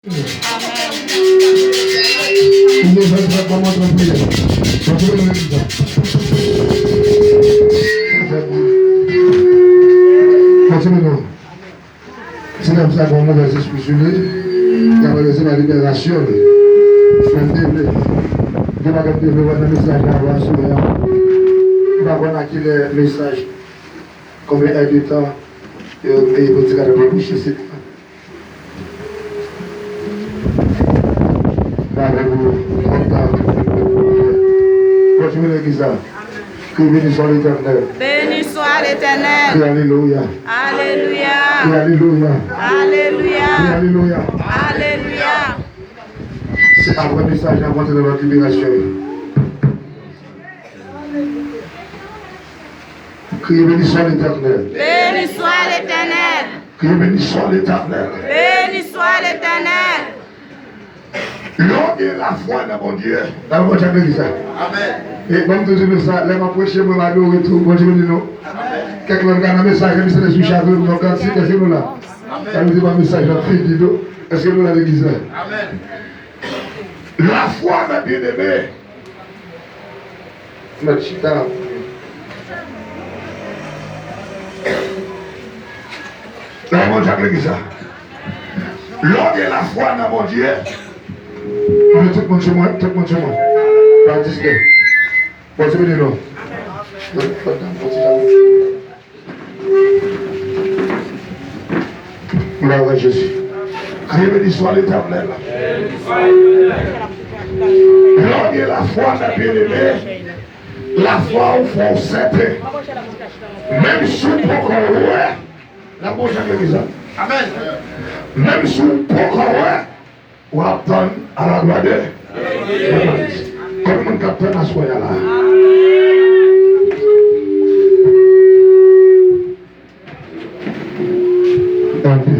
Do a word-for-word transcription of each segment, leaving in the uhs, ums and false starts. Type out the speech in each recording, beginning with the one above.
Li leve l fè kòman antre an priyè. Kontinye nan legliz la. Kontinye non. Ti nèg sa gen yon movèz espri sou li. L ap resevwa liberasyon li. Men m te vle. M te pa gen te vle wè nan mesaj la avan aswè a. M pa konn a kilè mesaj, konbyen èdtan yo te pou ti gade pou bouche se. Mwen avèk ou, kontan. Kontinye legliz la. Kriye, beni swa Letènèl. Béni soit l'Éternel. Kriye, alelouya. Alléluia. Kriye, alelouya. Alléluia. Kriye, alelouya. Alléluia. Se apre mesaj la, kontinye lòt liberasyon yo. Kriye, beni swa Letènèl. Béni soit l'Éternel. Kriye, beni swa Letènèl. Béni soit l'Éternel. Lè w gen lafwa nan Bondye, nan Bondye ak legliz la. Amèn. E ban m toujou di nou sa, lè m ap preche, mwen m adore tou, Bondye beni nou. Amèn. Kèk lòt ka nan mesaj la, misye te sou chave m, yon kantik, èske nou la? Amèn. Sa vle di pa mesaj la figi tou. Èske nou la legliz la? Amèn. Lafwa, mè byeneme. Mèt chita. Lè Bondye ak legliz la. Lè w gen lafwa nan Bondye. Men tout moun sou mwen, tout moun sou mwen. Pa distrè. Bondye beni nou. Fòk, fòk, fòk, fòk. Glwa a Jezi. Kriye, beni swa Letènèl. Lè w gen lafwa, mè byeneme, lafwa w fè w sèten. Menm si w poko wè, la Bondye ak legliz la. Amèn. Menm si w poko wè, w ap tann à la gloire de Dieu. Konbyen moun k ap tann aswè a la? Tanpri.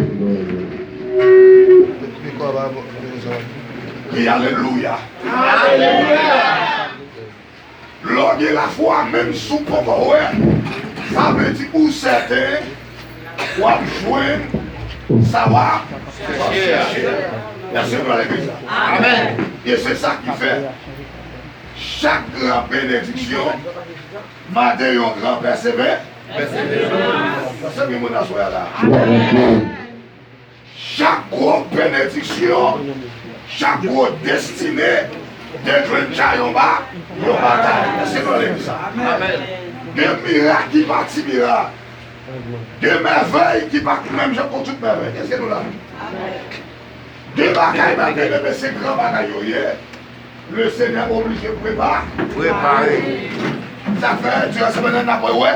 Kriye alelouya. Alelouya. Lè w gen lafwa, menm si w poko wè, sa vle di ou sèten w ap jwenn sa w ap chèche. Èske nou nan legliz la? Amèn. E se sa ki fè, chak gran benediksyon mande yon gran pèseve-, pèseverans. Èske gen moun aswè a la? Chak gwo benediksyon, chak gwo destine, te jwenn dja yon ba, yon batay. Èske nou nan legliz sa? Amèn. Gen mirak ki pa ti mirak. Gen mèvèy ki pa menm jan kon tout mèvèy. Èske nou la? Gen bagay nan byeneme, se gran bagay yo ye. Le Seigneur oblije prepa-, prepare. Sa fè, diran semèn nan, n ap wè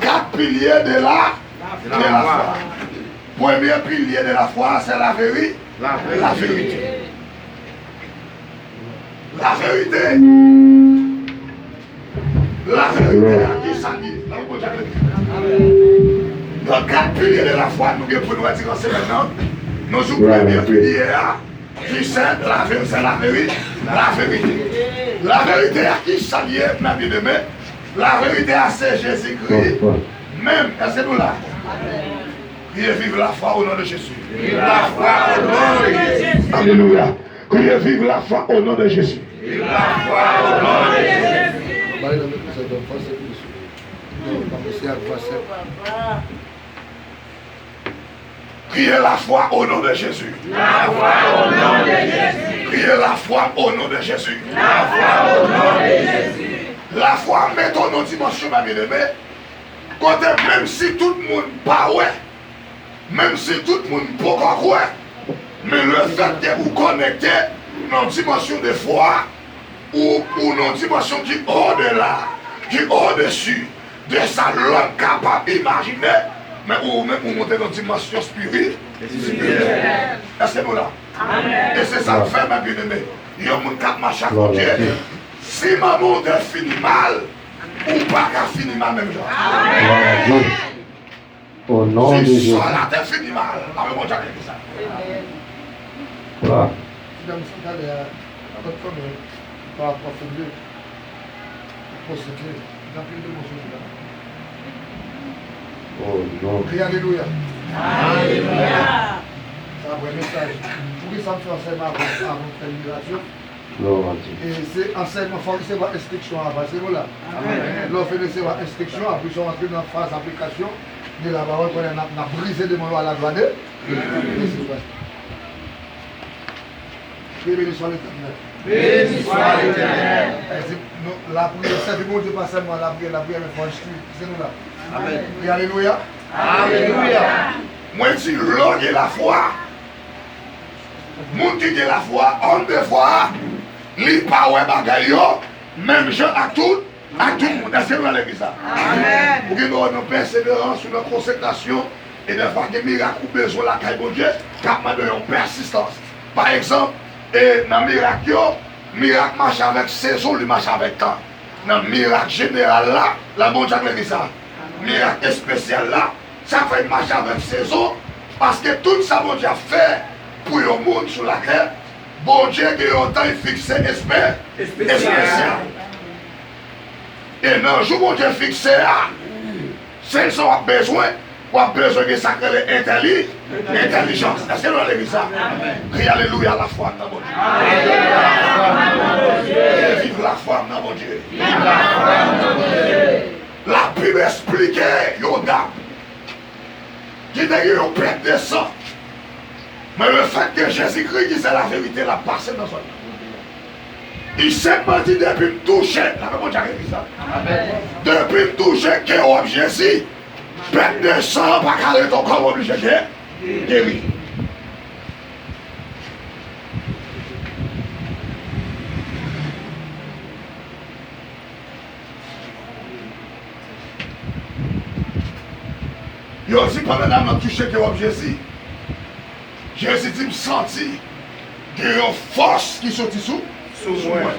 kat pilye de la, de la fwa. Premye pilye de la fwa, se la veri-, la verite. La verite. La verite a, ki sa li ye? Nan kat pilye de la fwa nou gen pou nou wè diran semèn nan, nou sou premye pilye a. Ki se la ve-, se la veri-, la verite. La verite a, ki sa l ye, mè byeneme? La verite a, se Jezikri menm. Èske nou la? Kriye viv lafwa o non de Jezi. Viv lafwa o non de Jezi. Alelouya. Kriye viv lafwa o non de Jezi. Viv lafwa o non de Jezi. Kriye lafwa o non de Jezi. Lafwa o non de Jezi. Kriye lafwa o non de Jezi. Lafwa o non de Jezi. Lafwa mete w nan dimansyon, mè byeneme, kote menm si tout moun pa wè, menm si tout moun poko kwè, men lefètke ou konekte nan dimansyon de fwa, ou, ou nan dimansyon ki odela, ki odesi de sa lòm kapab imajine, men ou menm ou monte nan dimansyon espiri-, espirityèl. Èske nou la? Amèn. E se sa k fè, mè byeneme, yon moun k ap mache ak Bondye, si manman w te fini mal, ou pa ka fini mal menm jan. Glwa a Dye. O non de Jezi. Si sòl la te fini mal, la, men Bondye ap regle sa. Glwa. Ti dam sa talè a, avèk fanmi, pa rapò fè de pwostitye, gen anpil demon sou li la. O non. Kriye alelouya. Alelouya. Apre mesaj, poukisa m fè ansèyman avan, avan m fè liberasyon? E se ansèyman, fò w resevwa enstriksyon avan, se nou la. Lè w fin resevwa enstriksyon, apre w antre nan faz aplikasyon de lapawòl, kounye a n ap, n ap brize demon yo a la glwa de Jezi Kris. Ke beni swa Letènèl. Beni swa Letènèl. Èske nou, lapriyè, sèvi Bondye pa sèlman lapriyè, lapriyè, men fò enstwi, se nou la. Amèn. Wi, alelouya. Alelouya. Mwen di, lè w gen lafwa, moun ki gen lafwa, òm de fwa, li pa wè bagay yo menm jan ak tout, ak tout moun. Èske nou nan legliz la? Amèn. Ou gen dwa nan pèseverans, ou nan konsekrasyon, e dèfwa gen mirak ou bezwen lakay Bondye, k ap mande yon pèsistans. Pa egzanp, e nan mirak yo, mirak mache avèk sezon, li mache avèk tan. Nan mirak jeneral la, la Bondye ak legliz la. Mirak espesyal la, sa fè l mache avèk sezon, paske tout sa Bondye ap fè pou yon moun sou latè, Bondye gen yon tan li fikse espe-, espesyal. E nan jou Bondye fikse a, sèl sa w ap bezwen, w ap bezwen gen sa k rele entèli-, entèlijans. Èske nou nan legliz la? Amèn. Kriye alelouya, lafwa m nan Bondye. Viv lafwa m nan Bondye. Labib esplike yon dam ki te gen yon pèt de san. Men lefètke Jezikri ki se laverite, l ap pase nan zòn nan. Li senpman di, depi m touche, la men Bondye ak legliz la. Depi m touche kè w ap Jezi, pèt de san an pa ka rete ankò, m oblije ge-, geri. Yo di pandan dam nan touche kè w ap Jezi, Jezi di, m santi gen yon fòs ki soti sou, sou mwen.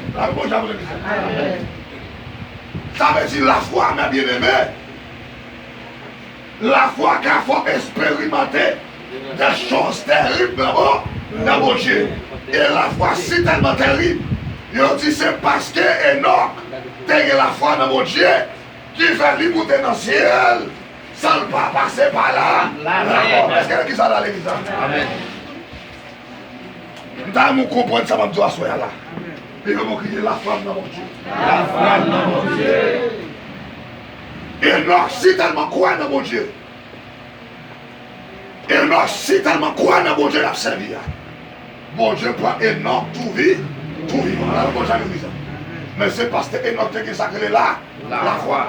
Sa vle di lafwa, mè byeneme. Lafwa ka fè w esperimante de choz terib nan Bon-, nan Bondye. E lafwa si tèlman terib, yo di se paske Enòk te gen lafwa nan Bondye ki fè li moute nan syèl san l pa pase pa la, la mò. Èske legliz la la legliz la? Amèn. M ta renmen w konprann sa m ap di w aswè a la. Leve men w kriye, lafwa m nan Bondye. Lafwa m nan Bondye. Enòk si tèlman kwè nan Bondye. Enòk si tèlman kwè nan Bondye l ap sèvi a. Bondye pran Enòk tou vi-, tou vivan. Ala Bondye ak legliz la. Men se paske Enòk te gen sa k rele la, lafwa.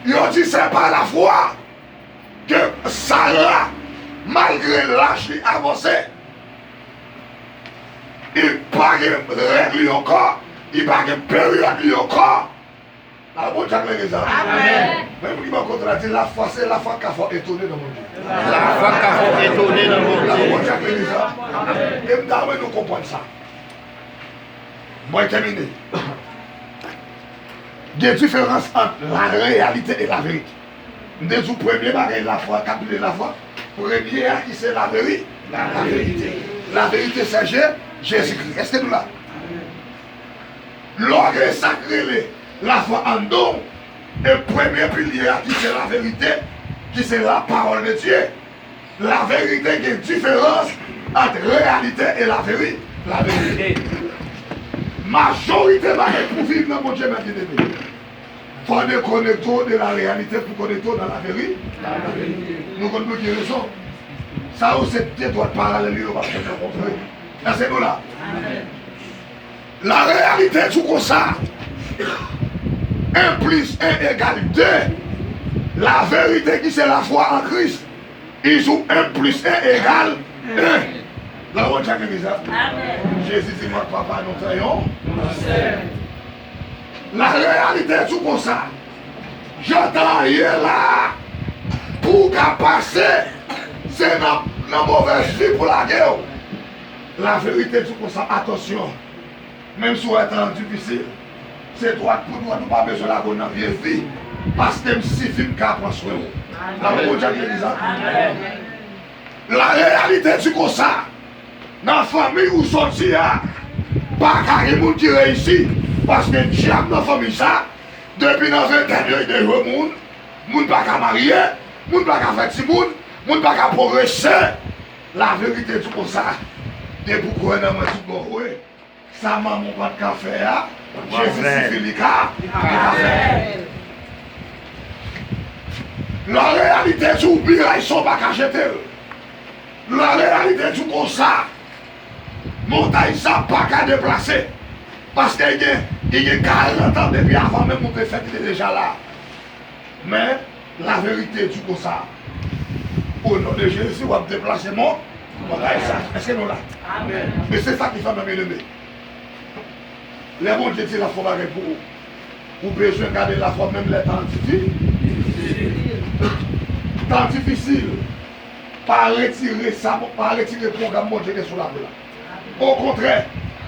Yo di se pa lafwa ke Sara, malgre laj li avanse, li pa gen règ li ankò, li pa gen peryòd li ankò. Ala Bondye ak legliz la. Amèn. Men moun ki bò kote w la di, lafwa, se lafwa k ka fè w etone nan Bondye. Lafwa k ka fè w etone nan Bondye. Ala Bondye ak legliz la. E m ta renmen nou konprann sa. Mwen tèmine. Gen diferans ant la reyalite e la verite. M te di w premye bagay lafwa, k ap rele lafwa, premye a ki se laveri-, laverite. Laverite se Je-, Jezikri. Èske nou la? Lè w gen sa k rele lafwa anndan w, e premye pilye a ki se laverite, ki se lapawòl de Dye. Laverite gen diferans ant reyalite e laveri-, laverite. Majorite bagay pou viv nan Bondye, mè byeneme, fò w dekonekte w de la reyalite pou konekte w nan laveri-, laverite. Nou konn pou ki rezon. Sa yo se de dwat paralèl yo p ap fè rankontre. Èske nou la? La reyalite di w konsa, en plis en egal de. Laverite ki se lafwa an Kris, li di w en plis en egal en. Ala Bondye ak legliz la. Amèn. Jezi di, mwen ak Papa nou fè yon sèl. La reyalite di w konsa, jan tan an ye la, pou w ka pase, se nan, nan movèz vi pou lage w. Laverite di w konsa, atansyon. Menm si w wè tan an difisil, se dwat pou dwat, ou pa bezwen lage w nan vye vi, paske m sifi m ka pran swen w. Ala Bondye ak legliz la. Amèn. La reyalite di konsa, nan fanmi ou soti a, pa ka gen moun ki reyisi, paske dyab nan fanmi sa, depi nan ventèn yo, li dejwe moun, moun pa ka marye, moun pa ka fè timoun, moun pa ka pwogrese. Laverite di konsa, depi w kwè nan mwen tout bon vre, sa manman w pa t ka fè a, Jezi sifi li ka, li ka fè. Lareyalite di w miray sa w pa ka jete l. Lareyalite di w konsa, montay sa pa ka deplase. Paske li gen, li gen karant an depi avan menm ou te fèt, li te deja la. Men, laverite di konsa, o non de Jezi, w ap deplase mon, montay sa. Èske nou la? Amèn. E se sa ki fè, mwen, byeneme, lè Bondye di l ap fè yon bagay pou ou, ou bezwen gade lafwa menm lè tan an difi-, tan difisil. Pa retire sa, pa retire pwogram Bondye gen sou lavi w la. Okontrè,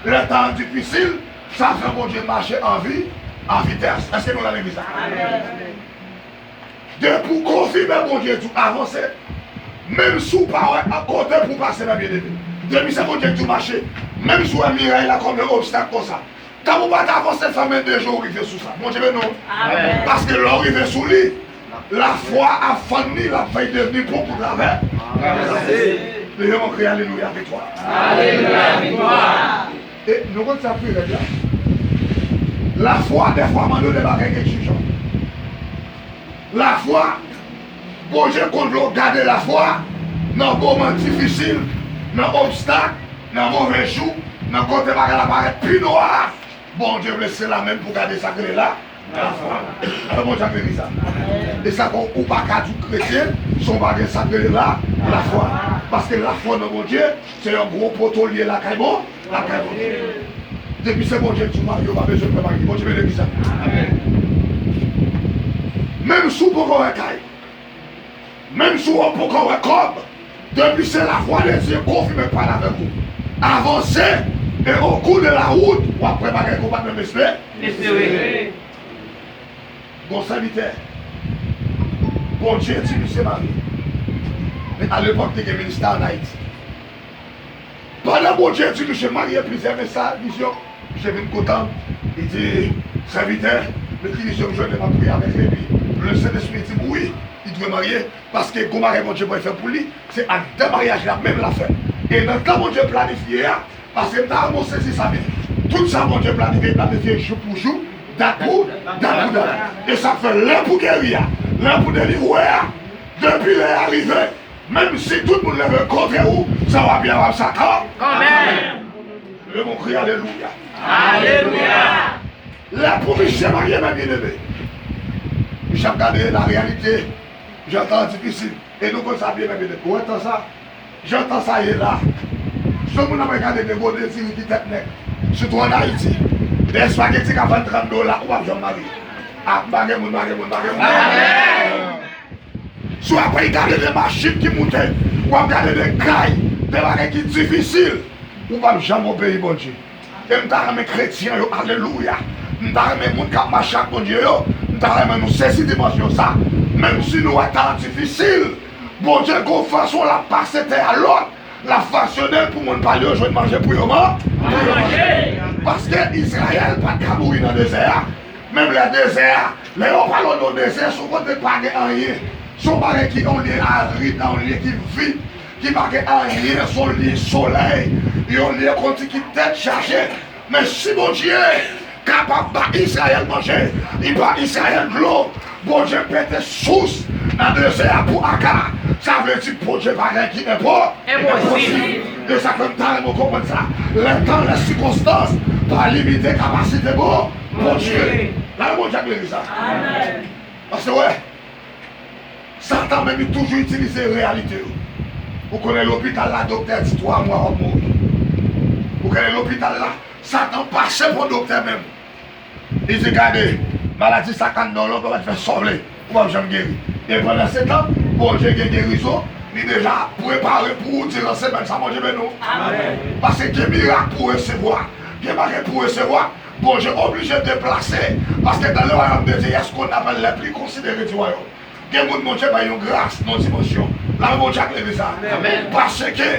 lè tan an difisil, sa fè Bondye mache an vi-, an vitès. Èske nou la legliz la? Depi w konfime Bondye di w avanse, menm si w pa wè an kote pou w pase, mè byeneme. Depi se Bondye ki di w mache, menm si w wè miray la kòm yon obstak konsa, tanpri w pa t avanse, fèmen de je w rive sou sa. Bondye beni w. Amèn. Paske lè w rive sou li, lafwa ap fann li, l ap fè l devni pon pou travè. Leve men w, kriye alelouya, viktwa. Alelouya, viktwa. E nou konn sa pi rèd la. Lafwa, dèfwa, mande de bagay egzijan. Lafwa, Bondye konn lè w gade lafwa nan moman difisil, nan obstak, nan move jou, nan kote bagay la parèt pi nwa. Bondye vle se la menm pou gade sa k rele la, lafwa. Alò, Bondye ap beni sa. E sa fè w pa ka di w kretyen, si w pa gen sa k rele la, lafwa. Paske lafwa nan Bondye, se yon gwo poto l ye lakay Bon-, lakay Bondye. Depi se Bondye ki di w marye, w pa bezwen fè marye. Bondye beni legliz la. Menm si w poko wè kay, menm si w poko wè kòb, depi se lafwa de Dye konfime pale avèk ou. Avanse, e o kou de la wout, w ap wè bagay ke w pa t menm espere. Espere. Gon sèvitè, Bondye di misye marye. Men alepòk, te gen ministè ann Ayiti. Pandan Bondye di misye marye plizyè, men sa vizyon, misye vin kote m, li di, sèvitè, men ki vizyon m jwenn, m ap priye avèk li, epi le Sentespri di m wi, li dwe marye, paske gon bagay Bondye pral fè pou li, se anndan maryaj la menm l ap fèt. E nan tan Bondye planifye a, paske m ta renmen w sezi sa byen. Tout sa Bondye planifye, li planifye jou pou jou, dat pou, dat pou dat. E sa k fè lè pou geri a, lè pou delivre a, depi lè a rive, menm si tout moun leve kontre ou, sa w ap ye a w ap Satan. Kanmenm. Leve men w, kriye alelouya. Alelouya. Lè pou misye marye, mè byeneme, misye ap gade lareyalite, jan tan an difisil. E nou konn sa byen, mè byeneme. Ou wè tan sa? Jan tan sa ye la, si yon moun ap gade de gwo diri ki tèt nèg, sitou ann Ayiti, de espageti k ap vann trant dola, ou p ap janm marye. A, m pa gen moun, m pa gen moun, m pa gen moun. Si w ap gade de machin ki moute, w ap gade de kay, de bagay ki difisil, ou p ap janm obeyi Bondye. E m ta renmen kretyen yo, alelouya. M ta renmen moun k ap mache ak Bondye yo, m ta renmen nou sezi dimansyon sa. Menm si nou wè tan an difisil, Bondye gon fason l ap pase tè a lòt, l ap faksyone l pou moun pa l yo jwenn manje pou yo man-, pou yo manje. Paske Izrayèl pa t ka mouri nan dezè a. Menm lè dezè a, lè yo pale w de dezè, se yon kote k pa gen anyen. Se yon bagay ki yon lye arid, yon lye ki vid, ki pa gen anyen, se yon lye solèy, yon lye konti ki tèt chaje. Men si Bondye kapab ba Izrayèl manje, li ba Izrayèl dlo, Bondye pete sous nan dezè a pou Aga, sa vle di Bondye pa gen ki enpo-, enposib. E sa fè m ta renmen w konprann sa. Lè tan, lè sikonstans pa limite kapasite Bon-, Bondye. Lave Bondye ak legliz la. Amèn. Paske, wè, Satan menm, li toujou itilize reyalite yo. Ou konnen lopital la, doktè di twa mwa w ap mouri. Ou konnen lopital la, Satan pase pou doktè menm. Li di, gade, maladi sa ka anndan w lontan, w pa t fè sa w vle, ou p ap janm geri. E pandansetan, Bondye gen gerizon, li deja prepare pou ou diran semèn sa, Bondye beni w. Amèn. Paske gen mirak pou w resevwa, gen bagay pou w resevwa, Bondye oblije deplase, paske dans le royaume de Dieu, il y a ce qu'on appelle les plus considérés du royaume. Gen moun Bondye bay yon gras nan dimansyon. Lave Bondye ak legliz la. Amèn. Paske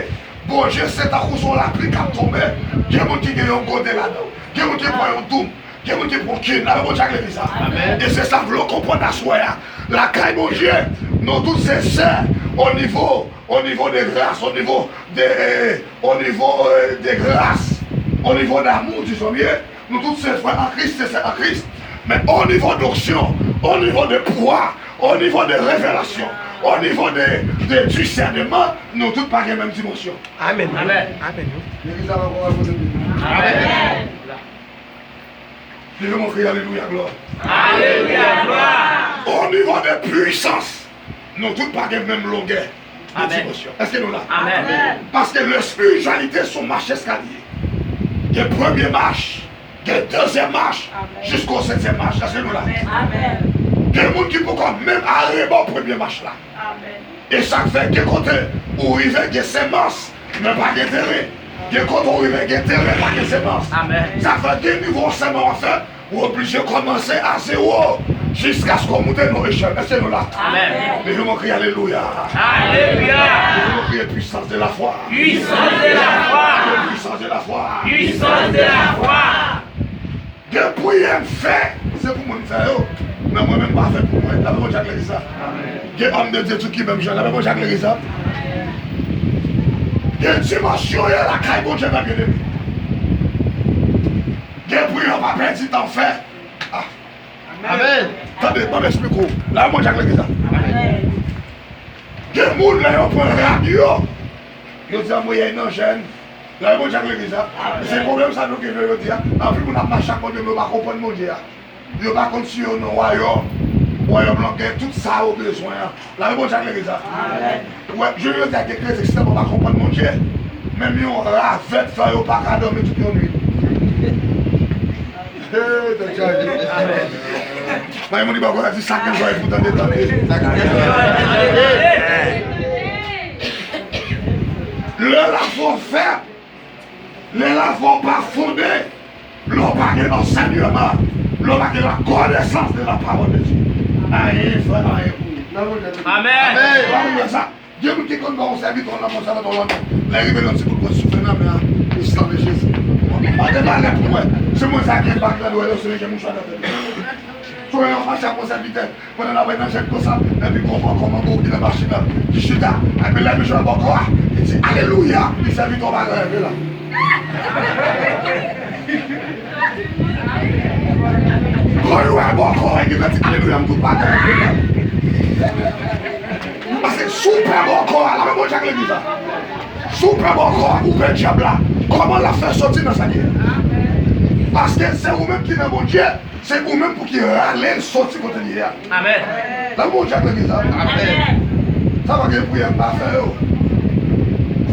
Bondye se tankou se yon lapli k ap tonbe. Gen moun ki gen yon gode ladan l. Gen moun ki pran yon doum. Gen moun ki pran kin. Lave Bondye ak legliz la. Amèn. E se sa m vle w konprann aswè a. Lakay Bondye, nou tout se sè. O nivo, o nivo de gras, o nivo de, o nivo, euh, de gras, o nivo damou, disons bien, nou tout se frè an Kris, se sè an Kris. Men o nivo d'onction, o nivo de pouvwa, o nivo de revelasyon, o nivo de, de disèneman, nou tout pa gen menm dimansyon. Amèn. Amèn. Amèn. Legliz la pa pou al kote li. Amèn. Leve men w, kriye alelouya, glwa. Alelouya, glwa. O nivo de pwisans, nou tout pa gen menm longè de dimansyon. Èske nou la? Amèn. Paske lespirityalite se yon mach eskalye. Gen premye mach, gen dezyèm mach, jisko setyèm mach. Èske nou la? Amèn. Gen moun ki poko menm arebò premye mach la. E sa k fè gen kote ou rive gen semans, men pa gen teren. Gen kote ou rive gen teren, pa gen semans. Sa k fè gen nivo sèman w ap fè, ou oblije kòmanse a zewo jiskaske w moute nan yon echèl. Èske nou la? Amèn. Leve men w, kriye alelouya. Alelouya. Leve men w, kriye puissance de la foi. Puissance de la foi. Puissance de la foi. Puissance de la foi. Gen priyè m fè, se pou moun fè yo. Men mwen menm m pa fè pou mwen. Lapè Bondye ak legliz la. Gen òm de Dye tou ki menm jan. Lapè Bondye ak legliz la. Gen dimansyon ye lakay Bondye, mwen byeneme. Gen priyè w pa pèdi tan w fè. Ah. Amèn. Tande, ban m eksplike w. Lapè Bondye ak legliz la. Gen moun lè yo pran rad yo, yo di anmweyay nan jèn. Lè Bondye ak legliz la. Se pwoblèm sa nou gen jodi a. Anpil moun ap mache ak Bondye, men yo pa konprann Bondye a. Yo pa konn si yo nan wayòm. Wayòm lan gen tout sa yo bezwen an. Lave Bondye ak legliz la. Ou wè, jodi a gen kretyen ki sèlman pa konprann Bondye. Menm yon ravèt fè yo pa ka dòmi tout yon nwit. Hey, tèt chaje. Mwen, moun ki pa konn di sa gen zòrèy pou tande, tande. Lè lafwa w fèb, lè lafwa w pa fonde, lè w pa gen ansèyman, lè w pa gen lakonesans de la parole de Dieu, anyen fè anyen pou ou. Amèn. Ou pa konprann sa? Gen moun ki konn ba w sèvitè w lanmou, sèvitè w lanmou. Lè rive nan ti bout gòj soufle nan men an, ou sanble Jezi. Pa gen valè pou wè. Se moun sa gen bag nan dwèt yo, se li gen mouchwa nan tèt li. Sou yon fache ak yon sèvitè, pandan n ap nan jèt konsa, epi gon bòkò mango ki nan machin nan, ki chita. Epi lè misye wè bòkò a, li di, alelouya, li sèvitè w pa reve la. Lè w wè bòkò a, li di alelouya, m tout pa reve la. Paske si w pè bòkò a, lave Bondye ak legliz la. Si w pè bòkò a, ou pè dyab la. Kòman l ap fè soti nan sa l ye a? Paske se ou menm ki nan Bondye, se ou menm pou ki rale l soti kote l ye a. Amèn. Lave Bondye ak legliz la. Amèn. Sa pa gen priyè m pa fè yo.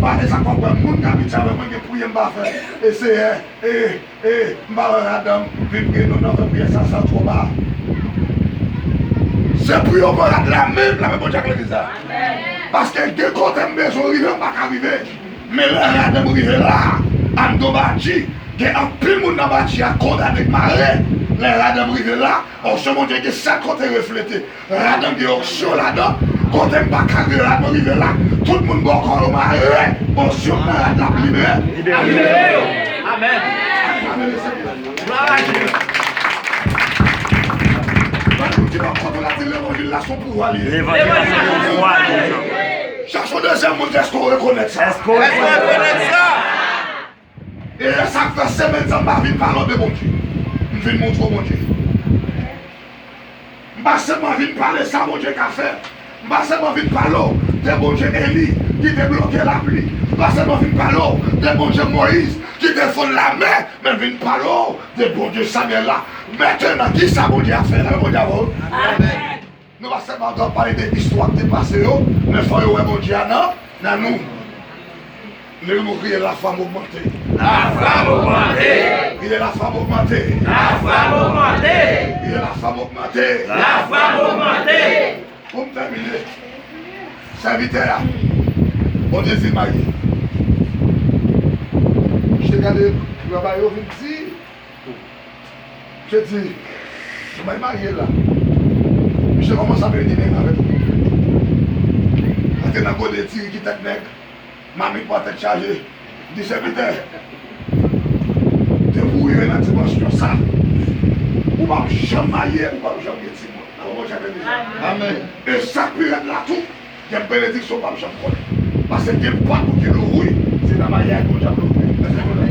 Pa de sa k fè w wè moun k abitye avè mwen gen priyè m pa fè. E Seyè, e E, m pa wè ladan m vin priye non, nan fè priyè sa, sa twò ba. Se pou yo pran rad la menm, lave Bondye ak legliz la. Paske gen kote m bezwen rive, m pa ka rive. Men lè rad m rive la, an do badji, gen anpil moun nan badji a kondane k mare. Lè rad m rive la, onksyon Bondye gen sèt kote reflete. Rad m gen onksyon ladan. Kote m pa ka rive, rad mwen rive la. Tout moun bò kò yo mare. Onksyon k nan rad la ap libere. Libere yo. Amèn. Amèn. Glwa a Dye. Ban nou di bò kote w la, di levanjil la se yon pouvwa li ye. Levanjil la se yon pouvwa li ye. Chache yon dezyèm moun, èske w rekonèt sa? Èske w rekonèt sa? E sa k fè semèn sa m pa vin pale w de Bondye. M vin montre w Bondye. M pa sèlman vin pale sa Bondye ka fè. M pa sèlman vin pale w de Bondye Eli ki te bloke lapli. M pa sèlman vin pale w de Bondye Moyiz ki te fonn lamè, men m vin pale w de Bondye Samyèl la. Mentenan, kisa Bondye ap fè la? Bondye ap fè. Amèn. Nou pa sèlman ap pale de istwa k te pase yo, men fò yo wè Bondye a nan, nan nou. Leve men w, kriye, lafwa m ogmante. Lafwa m ogmante. Kriye, lafwa m ogmante. Lafwa m ogmante. Kriye, lafwa m ogmante. Lafwa m ogmante. Pou m tèmine, sèvitè a, Bondye di l marye. Misye gade, yo ba yo vin di, Misye di, "Ou bay marye la." Misye kòmanse ap rele nèg avèk ou. Antre nan gode diri ki tèt nèg, mamit bò tèt chaje. Di, "Sèvitè, depi w rive nan dimansyon sa, ou p ap janm marye, ou p ap janm gen timoun." Nan non Bondye, amèn. E sa k pi rèd la tou, Kèk benediksyon w p ap janm konnen. Paske gen pòt pou ki louvri, se nan maryaj Bondye ap louvri. Èske nou la?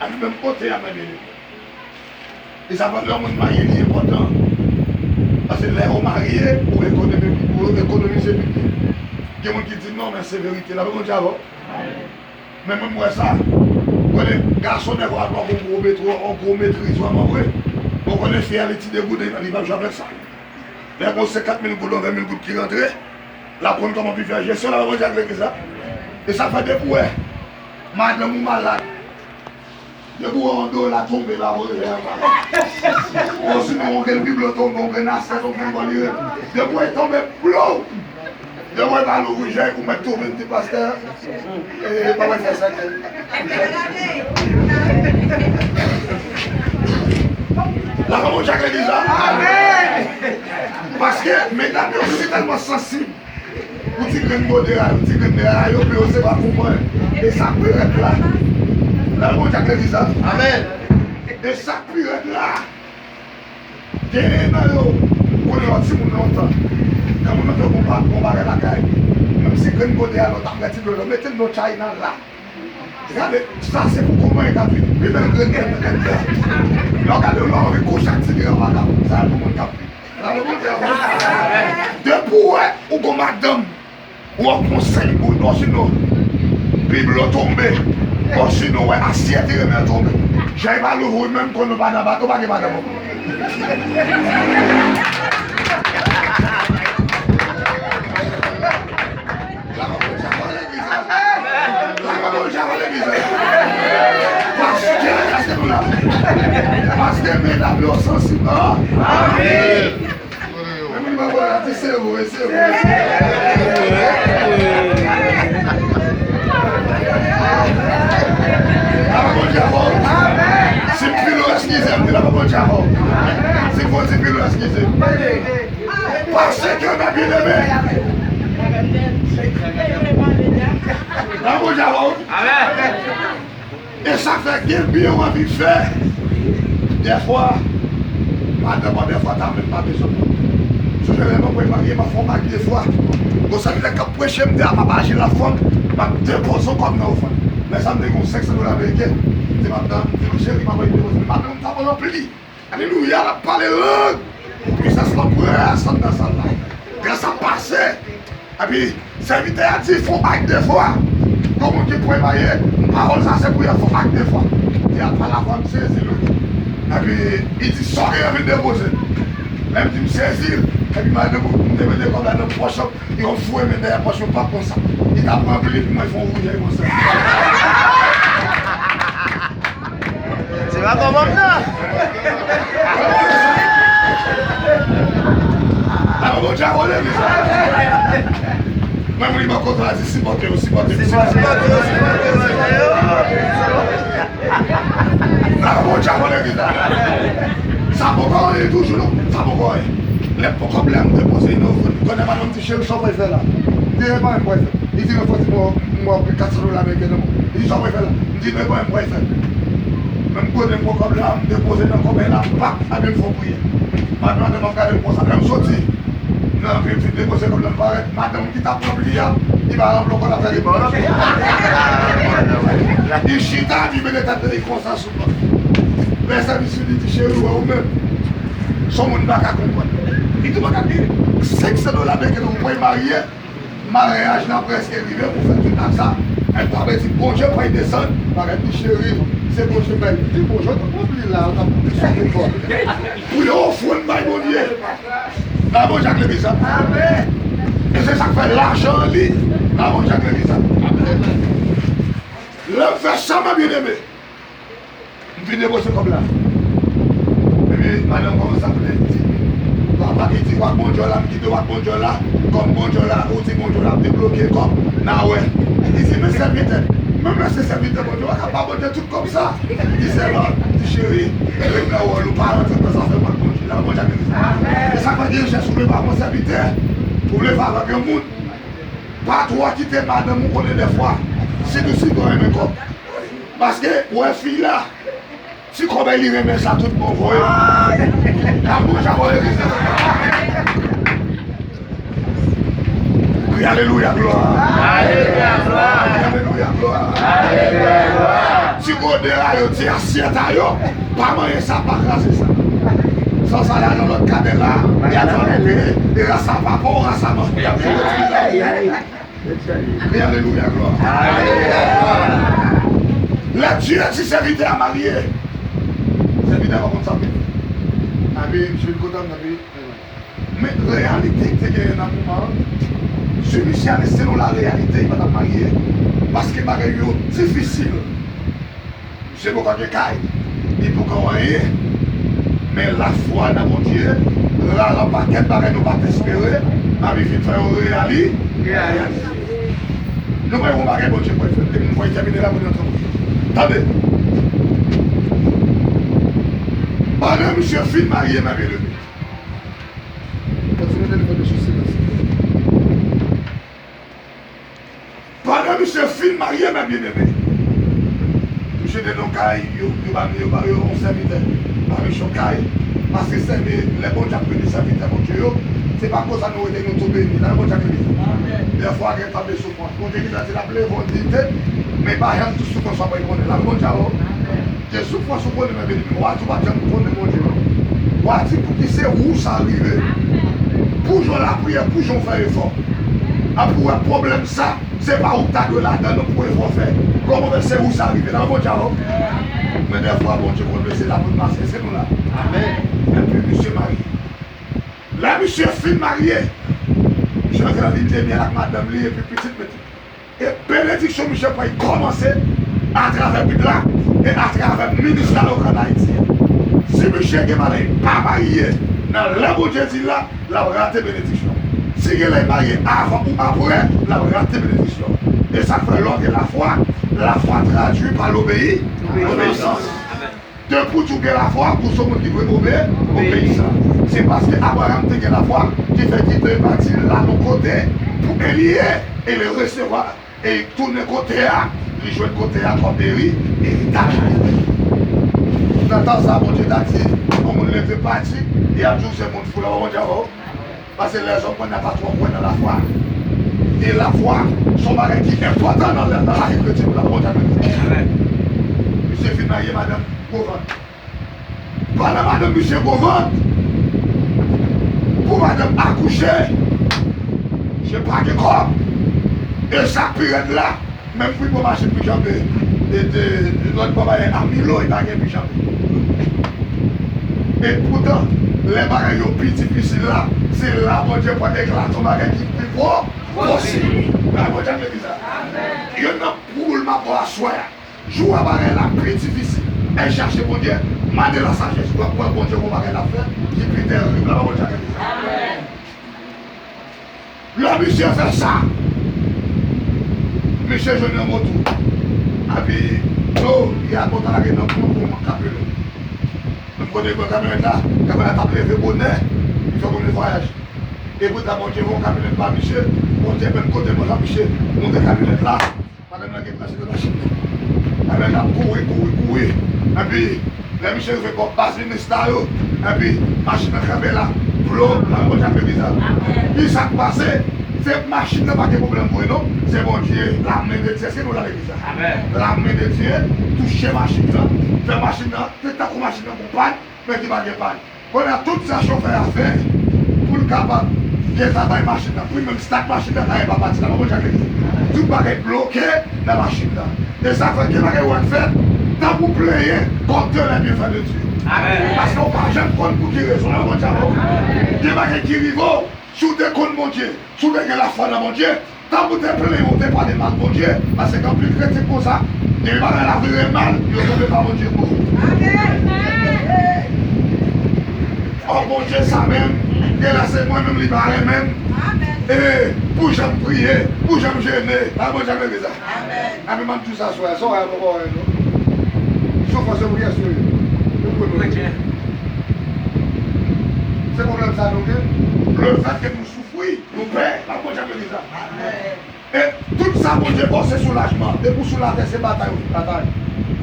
Ak menm kote a, mwen byen. E sa fè lè yon moun marye, li enpòtan. Paske lè ou marye, ou ekonomi, ou ekonomize pi byen. Gen moun ki di, "Non, men se verite." Lapè Bondye avè w. Men mwen, m wè sa. Ou konnen, gason dèfwa ap gen yon gwo metwo, yon gwo metriz vrèman vre. Ou konnen, fi a, li ti degouden, li p ap jwe avèk sa. Lè gon senkant mil goud, yon ven mil goud ki rantre, l ap konn kòman pou l fè jesyon, l ap manje ak legliz la. E sa fè depi w wè madanm ou malad, depi w wè yon dola tonbe la, w rele anba. Osinon, yon grenn biblo tonbe, yon grenn asyèt, yon grenn bòl iren. Depi w wè l tonbe, blow! Depi w wè l pa louvri je, ou mèt tou vin di pastè, e pa wè fè sa ke. Lapè Bondye ak legliz la. Amèn. Paske medam yo si tèlman sansib pou ti grenn bode a, ti grenn nè a, yo pè yo se pa konprann. E sa k pi rèd la. Lapè Bondye ak legliz la. Amèn. E sa k pi rèd la. Genyen nan yo, m konnen yon timoun lontan. Kan moun nan te gon ba-, gon bagay lakay, menm si grenn bode a, lòt ap rete dlo, mete l nan chay nan la. Gade, sa se pou kòman e ka vini. Pi bèl grenn tèt nan tèt la. Lè w gade w la, w anvi kouche ak ti piran vagabon. Sa e pou moun k ap viv. Sa e pou moun k ap viv. Depi w wè ou gon madanm, ou wè konsèy bout, osinon biblo tonbe, osinon w wè asyèt iren tonbe. Je pa louvri menm, konn ou pa nan bato, pa gen madanm ankò. Lapè Bondye avè w legliz la. Lapè Bondye avè w legliz la. Paske, èske nou la? Paske medam yo sansib, an? Amèn. Men moun pa konn la di se vre, se vre. Lapè Bondye avè w. Si m filo, eskize m, di lapè Bondye avè w. Si m fo di filo, eskize m. Paske, mè byeneme, lapè Bondye avè w. Amèn. E sa fè gen byen w anvi fè. Dèfwa, madanm an dèfwa ta menm pa bezwen moun. Sonje lè mwen premye marye, m ap fè yon bak de fwa. Gon sèvitè k ap preche, m di a papa aji la fanm, m ap depoze yon kòb nan ofrann. Lè sa m te gen yon senk san dola ameriken, m di madanm, m di cheri, m ap depoze. Madanm ta pran anpli. Alelouya, l ap pale lang. Pisans lan prezan nan sal la. Gras ap pase. Epi, sèvitè a di, fè yon bak de fwa. Gon moun ki premye marye, pawòl sa se pou yo fè yon bak de fwa. Di a pale avè m, sezi l wi. Epi, li di, sa w gen anvi depoze? Lè m di m sezi l, epi madanm m te mete kòb la nan pòch, yon fou men dèyè pòch yon pap konsa. Li t ap ranpli, epi mwen fè yon wouyè konsa. Se pa kòman m nan. Lapè Bondye avè w legliz la. Mwen, mwen, mwen kontra di sipòte yo, sipòte yo, sipòte yo. Lapè Bondye avè w legliz la. Sa poko anyen toujou non, sa poko anyen. Lè poko blè m depoze nan ofrann, konnen madanm di cheri sa w pral fè la. M di e pa anyen m pral fè. Li di, "Non, fò di mwen, mwen kat san dola ameriken nan men w." Li di, "Sa w pral fè la?" M di, "Non, e pa anyen m pral fè." Men m konnen m pran kòb la, m depoze nan kòbèy la, pap, epi m fè yon priyè. Madanm, madanm ap gade m konsa, lè m soti nan, epi m fin depoze kòb la, m parèt, madanm ki t ap ranpli a, li pa ranpli ankò, l ap gade m. Li chita, li mete tèt li konsa sou mwen. Lè sèvis fini, li di, "Cheri, w wè ou menm, se yon moun m pa ka konprann." Li di, "Mwen gade senk san dola ameriken, ou pral marye." Maryaj la prèske rive pou fè tout ak sa. Èk pa vle di Bondye pral desann. Bagay di cheri, se Bondye bay. Di Bondye, ou t ap ranpli la, ou t ap ranpli sou tout bò. Pou yo ofrann bay Bondye. Nan Bondye ak legliz la. Amèn. E se sa k fè lajan an li. Nan Bondye ak legliz la. Amèn. Lè m fè sa, mè byeneme. M fin depoze kòb la. Epi, madanm kòmanse ap plenn, di, "Papa ki di w ak Bondye w la, m kite w ak Bondye w la, kòm Bondye w la, ou di Bondye w la ap debloke kòb, n a wè." Li di, "Men sèvitè, menm lè se sèvitè Bondye, w pa ka ba Bondye tout kòb sa." Li di, "Sèvant," li di, "cheri, ret nan wòl ou, pa rantre nan zafè m ak Bondye." Lè Bondye ap beni. E sa k fè gen jès ou vle ba yon sèvitè, ou vle fè avèk yon moun, pa twò kite madanm ou konnen dèfwa, sitou si w renmen kòb. Paske, ou wè fi la, ti kòbèy li renmen sa tout bon vre. Nan Bondye avè w legliz la. Alelouya, glwa. Alelouya, glwa. Alelouya, glwa. Alelouya, glwa. Ti gode a yo, ti asyèt a yo, pa manyen sa, pa kraze sa. San sa, y al nan lòt kabann la, y al fè lòt pye, e rasa papa w, rasa manman, y ap jwe ti la. Alelouya, glwa. Alelouya, glwa. Lè Dye di sèvitè a marye, sèvitè a pa konn sa pou l fè. Abi, misye vin kote m, abi, men reyalite ki te genyen nan moman an, si misye ale selon la reyalite, li pa t ap marye, paske bagay yo difisil. Misye poko gen kay, li poko anyen, men lafwa nan Bondye, rale yon pakèt bagay nou pa t espere, abi, vin fè yo reyali-, reyalize. Nou wè yon bagay Bondye pral fè, e m pral tèmine la pou nou antre. Tande. Pandan misye fin marye, mè byeneme. Kontinye telefòn yo sou silans. Pandan misye fin marye, mè byeneme, misye te nan yon kay, yo, yo ba, yo ba, yo yon sèvitè ba misye yon kay, paske sèvi, lè Bondye ap beni sèvitè Bondye yo, se pa konsa nou rete nou tou beni. Lè Bondye ap beni. Dèfwa gen tan de soufrans. Bondye gentan di l ap leve w dite, men pa janm tout soufrans w ap konnen. Lè Bondye ap Gen soufrans ou konnen, mè byeneme, w a di w pa t janm konnen Bondye, non. W a di pouki se ou sa rive. Pou jan w lapriyè, pou jan w fè efò. Apre w wè pwoblèm sa, se pa ou ki ta dwe ladan l non pou efò w fè. Kòman w fè se ou sa rive la, Bondye avè w. Men dèfwa Bondye konn mesi la pou l pase, èske nou la? Amèn. Epi misye marye. Lè misye fin marye, misye antre nan lin de myèl ak madanm li epi pitit pitit. E benediksyon misye pral kòmanse atravè Bib la e atravè ministè lokal Ayiti a. Si misye gen malè pa marye nan lè Bondye di l la, l ap rate benediksyon. Si gen lè marye avan ou apre, l ap rate benediksyon. E sa k fè lè w gen lafwa, lafwa tradui pa lobeyi-, lobeyisans. Depi w di w gen lafwa, ou se yon moun ki dwe obe-, obeyisan. Se paske Abraram te gen lafwa ki fè ki te pati la nan kote pou Eli ye, e li resevwa, e li tounen kote a, li jwenn kote a kòm eri-, eritaj. Nan tan sa, Bondye ta di, yon moun leve pati, e ap di w se moun fou la, Bondye avè w. Paske lèzòm konn pa twò kwè nan lafwa. E lafwa se yon bagay ki enpòtan nan, nan lavi kretyen, pou lavi kretyen. Amèn. Misye fin marye madanm gwo vant. Pandan madanm misye gwo vant, pou madanm akouche, misye pa gen kòb. E sa k pi rèd la, menm pou l pran machin pou l janbe, e de lòt bò bagay a mil ewo, li pa gen pou l janbe. E poutan, lè bagay yo pi difisil la, se la Bondye pral eklate yon bagay ki pi po-, posib. Bagay Bondye ap legliz la. Youn nan pwoblèm m ap wè aswè a, jou a bagay la pi difisil, al chache Bondye, mande lasajès, w ap wè Bondye gon bagay l ap fè ki pi tèrib la, Bondye ap legliz la. Lè misye fè sa, misye jwenn yon moto. Epi, do, li al moto a lage nan pon, pon Kapelèn. Menm kote pon Kapelèn la, kamyonèt la t ap leve bonè, li fè premye vwayaj. E poutan Bondye voye yon kamyonèt ba misye, Bondye menm kote pon la, misye monte kamyonèt la. Madanm nan gen tranche nan machin nan. Epi l ap kouri, kouri, kouri. Epi, lè misye rive bò baz minis la yo, epi machin nan kanpe la, plo, nan Bondye ap legliz la. Ki sa k pase? Se machin nan pa gen pwoblèm vre non. Se Bondye, la men de Dye, èske nou la legliz la? Amèn. La men de Dye touche machin nan, fè machin nan, se tankou machin nan gon pàn, men ki pa gen pàn. Kounye a, tout sa chofè a fè pou l kapab gentan bay machin nan pri, menm stat machin nan, anyen pa pati la, pa konn jan l ye. Tout bagay bloke nan machin nan. E sa fè gen bagay ou wè k fèt, tankou plenyen kont de lè byenfè de Dye. Amèn. Paske ou pa janm konn pou ki rezon, la, Bondye avè w. Gen bagay ki rive w, si w te konn Bondye, si w te gen lafwa nan Bondye, tankou w te plenyen w, w te pale mal Bondye, paske gen anpil kretyen konsa, depi bagay la vire mal, yo tonbe pa Bondye mou. O Bondye sa menm, genlè se mwen menm li pa renmen m. E pou jan m priye, pou jan m jene, pa Bondye ap legliz la. Amèn. Amèn, m ap di w sa aswè a, sa w wè a poko wè non. Soufrans yo pou kiyès yo ye? Yo pou nou. Se pwoblèm sa nou gen. Lefètke nou soufri, nou pè, pa Bondye ap legliz la. Amèn. E tout sa Bondye ba w se soulajman. Depi w sou latè, se batay ou vin batay.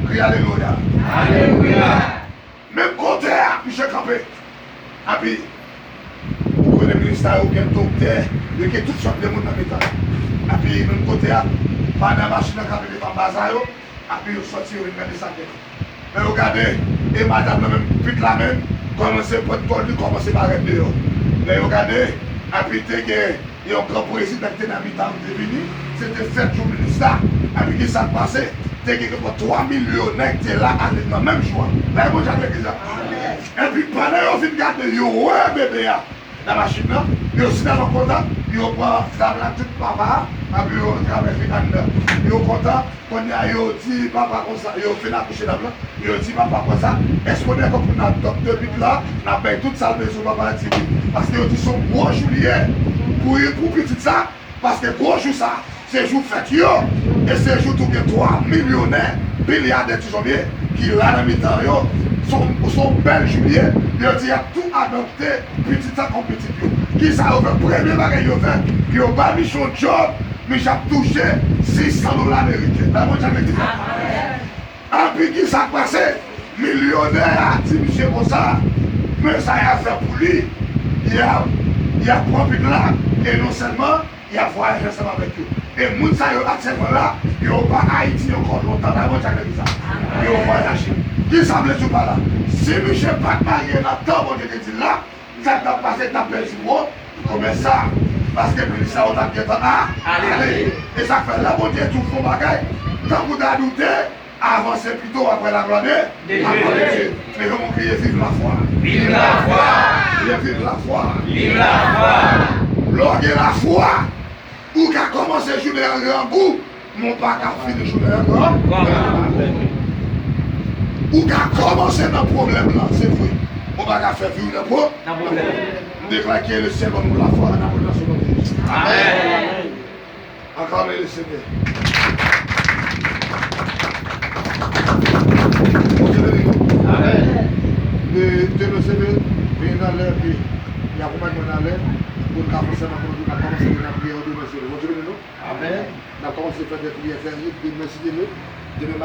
Kriye alelouya. Alelouya. Menm kote a, misye kanpe. Epi, ou konnen minis Sa yo gen doktè, yo gen tout sòt de moun nan mitan yo. Epi menm kote a, pa nan machin nan k ap vin anba sa yo, epi yo sòti, yo vin gade sa k gen. Lè yo gade, e madanm nan menm, pit la menm, kòmanse pran kò li, kòmanse parèt deyò. Lè yo gade, epi te gen yon gran prezidan ki te nan mitan an ki te vini, se te fèt jou minis la, epi ki sa k pase? Te gen genpwen twa milyonè ki te la ale nan menm jou a. Lè yo konn jan legliz la. Epi pandan yo fin gade, yo wè bebe a nan machin nan, yo silman kontan, yo pran dam la tout papa a, epi yo rantre avèk li anndan. Yo kontan, kounye a yo di papa konsa, yo fin akouche dam lan, yo di papa konsa, èske w dakò pou n adopte pitit la, n ap bay tout sa l bezwen, papa a di wi. Paske yo di se yon gwo jou li ye pou, pou pitit sa, paske gwo jou sa, se jou fèt yo, e se jou tou gen twa milyonè, bilyadè ti zonbye, ki la nan mitan yo, se yon, se yon bèl jou li ye, yo di y ap tou adopte pitit sa kòm pitit yo. Kisa yo fè? Premye bagay yo fè, yo ba misye yon djòb, misye ap touche sis san dola ameriken. Sa bon, jan legliz la. Epi kisa k pase? Milyonè a di misye konsa, men sa y ap fè pou li, y ap, y ap pran pitit la, e non sèlman, y ap vwayaje ansanm avèk yo. E moun sa yo aktyèlman la, yo pa Ayiti ankò lontan, la Bondye ak legliz la. Yo vwayaje. Kisa m vle di w pa la? Si misye pa t marye nan tan Bondye te di l la, sa k t ap pase t ap pèdi gwo komès sa. Paske minis sa yo t ap gentan a, ale. E sa k fè lè Bondye di w fè yon bagay, tankou w ta doute, avanse pito apre laglwa de, laglwa de Dye. Leve men w kriye viv lafwa. Viv lafwa! Kriye viv lafwa. Viv lafwa! Lè w gen lafwa, ou ka kòmanse jounen an grangou, men w pa ka fini jounen an grangou. Ou ka kòmanse nan pwoblèm lan, se vre. Men w pa ka fè vire nan pwo-, nan pwoblèm. M deklare ke le syèl ban nou lafwa an abondans o non de Jezi. Amèn. Acclamez le Seigneur. Bondye beni nou. Amèn. E demen se vre, vini nan lè ke y akonpanye mwen nan lè pou n ka fè sèman konnen n ap kòmanse demen priyè yo demen se vre. Bondye beni nou. Amèn. N ap kòmanse fè de priyè fè demen si Dye vle. Demen